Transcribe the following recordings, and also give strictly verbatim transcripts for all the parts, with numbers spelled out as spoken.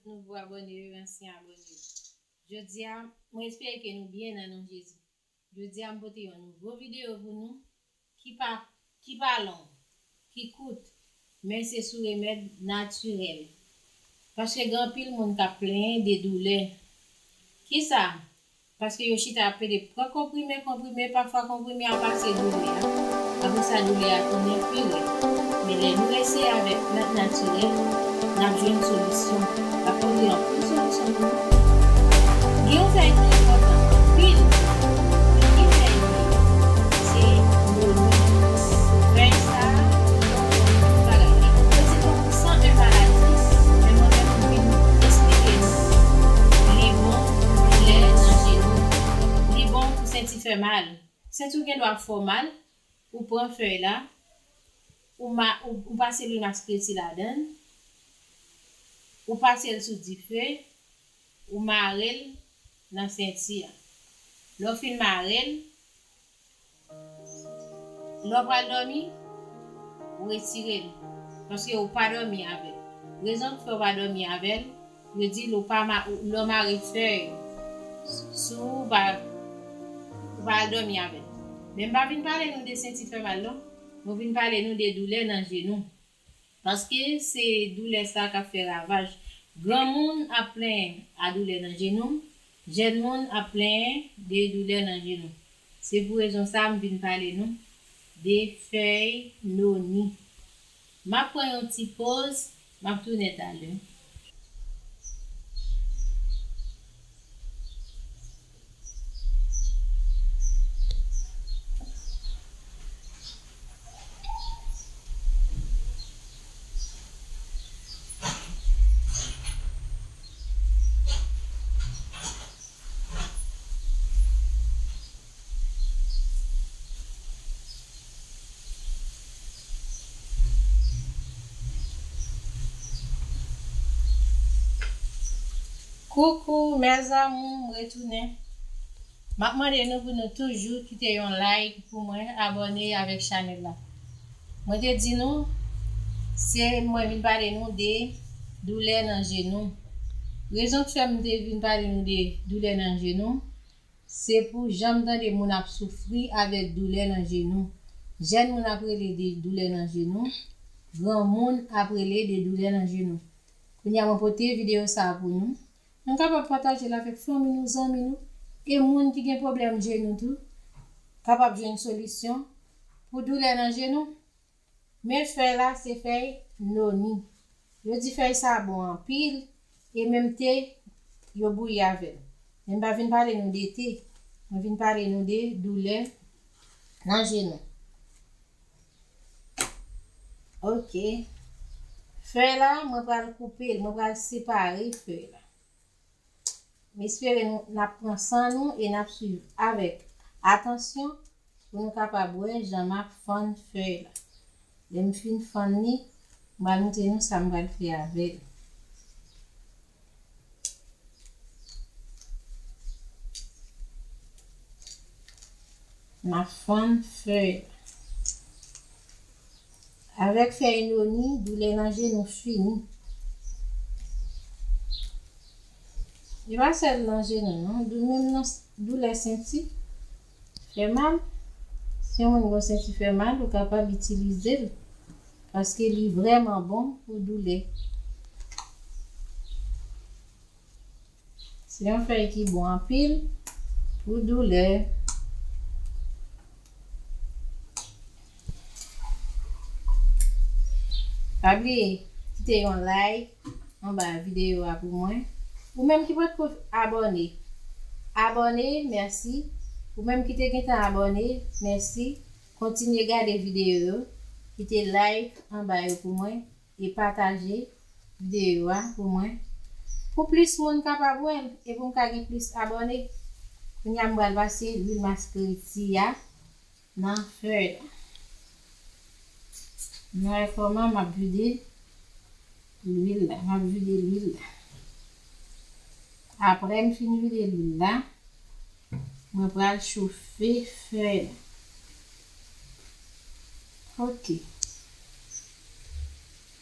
Nouvo abòne yo, ansyen abòne yo. Jodi a, mwen espere ke nou byen nan non Jezi. Jodi a, m pote yon nouvo videyo pou nou ki pa, ki pa long, ki kout, men se sou remèd natirèl. Paske gen anpil moun k ap plenyen de doulè. Kisa? Paske yo chita ap plede pran konprime, konprime, pafwa konprime a pase doulè a. Apre sa, doulè a tounen pi rèd. Men lè nou eseye avèk plant natirèl, n ap jwenn solisyon. L ap pote anpil solisyon pou nou. Gen yon fèy ki enpòtan anpil. Men ki fèy li ye? Se noni. Fèy sa a, li bon pou tout bagay. Li poze tankou san en maladi, men mwen menm, m vin esplike nou. Li bon pou doulè nan jenou. Li bon pou senti fè mal. Senti w gen dwa fè w mal, ou pran fèy la, ou, ma, ou, ou pase lwil maskreti ladan l, ou pase l sou dife, ou mare l nan senti a. Lè w fin mare l, lè w pral dòmi, ou retire l. Paske ou pa dòmi avè l. Rezon k fè w pa dòmi avè l, yo di lè w pa ma-, lè w mare fèy sou ou pa, ou pa al dòmi avè l. Men m pa vin pale nou de senti fè mal non. Mwen vin pale nou de doulè nan jenou. Paske se doulè sa k ap fè ravaj. Granmoun ap plenyen a doulè nan jenou, jèn moun ap plenyen de doulè nan jenou. Se pou rezon sa m vin pale nou de fèy noni. M ap pran yon ti poz, m ap tounen talè. Coucou mes amours, m retounen. M ap mande nou pou nou toujou kite yon like pou mwen, abòne avèk chanèl la. Mwen te di nou, se mwen vin pale nou de doulè nan jenou. Rezon k fè m te vin pale nou de doulè nan jenou, se pou jan m tande moun ap soufri avèk doulè nan jenou. Jèn moun ap rele de doulè nan jenou, granmoun ap rele de doulè nan jenou. Kounye a mwen pote videyo sa a pou nou. Nou kapab pataje l avèk fanmi nou, zanmi nou, e moun ki gen pwoblèm jenou tou kapab jwenn solisyon pou doulè nan jenou. Men fèy la se fèy noni. Yo di fèy sa bon anpil, e menm te, yo bouyi avè l. Men m pa vin pale nou de te, mwen vin pale nou de doulè nan jenou. Ok. Fèy la, mwen pral koupe l, mwen pral separe fèy la. M espere nou, n ap pran san nou e n ap swiv avèk atansyon pou nou kapab wè jan m ap fann fèy la. Lè m fin fann li, m pral montre nou sa m pral fè avè l. M ap fann fèy la. Avèk fèy noni, doulè nan jenou fini. E pa sèl nan jenou non, dou-, menm nan s-, doulè senti fè mal. Si yon moun gen senti fè mal, ou kapab itilize l, paske li vrèman bon pou doulè. Se yon fèy ki bon anpil pou doulè. Pa bliye kite yon like anba videyo a pou mwen. Ou menm ki potko abòne, abòne, mèsi. Ou menm ki te gentan abòne, mèsi. Kontinye gade videyo yo. Kite like anba yo pou mwen e pataje videyo a pou mwen, pou plis moun kapab wè l e pou m ka gen plis abòne. Kounye a m pral pase lwil maskreti a nan fèy la. Nou wè kòman m ap vide lwil la, m ap vide lwil la. Apre m fin vide lwil la, mwen pral chofe fèy la. Ok.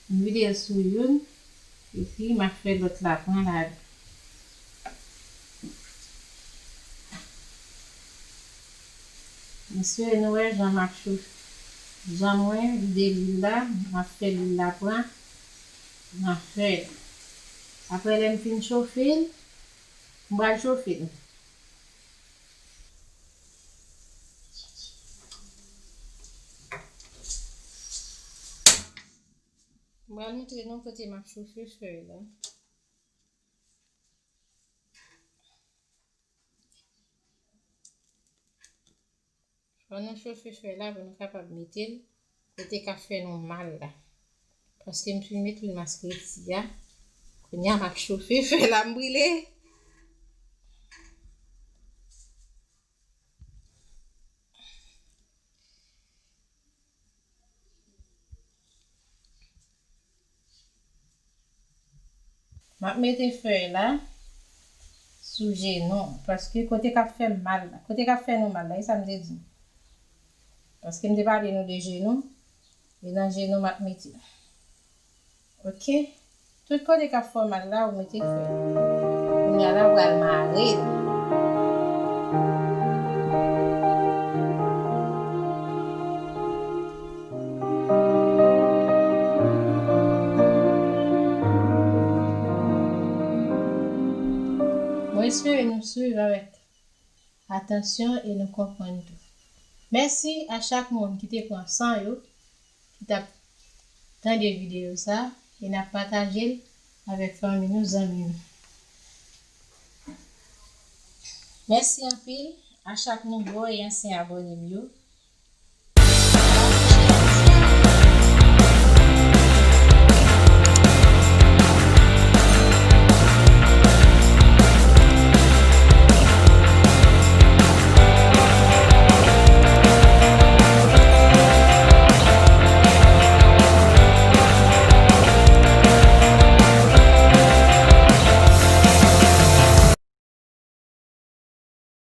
M vide l sou youn. Epi m ap fè lòt la pran ladan. Mesye, nou wè jan m ap chofe, jan mwen vide lwil la, m ap fè lwil la pran, m ap fè l. Apre lè m fin chofe l, m pral chofe l. M pral montre nou kote m ap chofe fèy la. Fò nou chofe fèy la pou nou kapab mete l kote k ap fè nou mal la. Paske m fin met lwil maskreti a. Kounye a m ap chofe fèy la, m brile. M ap mete fèy la sou jenou, paske kote k ap fè m mal la, kote k ap fè nou mal la, e sa m te di. Paske m te pale nou de jenou, e nan jenou m ap mete. Ok? Tout kote k ap fè w mal la, ou mete fèy. Kounye a la, ou pral mare l. Mwen espere nou swiv avèk atansyon e nou konprann tou. Mèsi a chak moun ki te pran san yo, ki t ap tande videyo sa, e n ap pataje l avèk fanmi nou, zanmi nou. Mèsi anpil a chak nouvo e ansyen abòne m yo.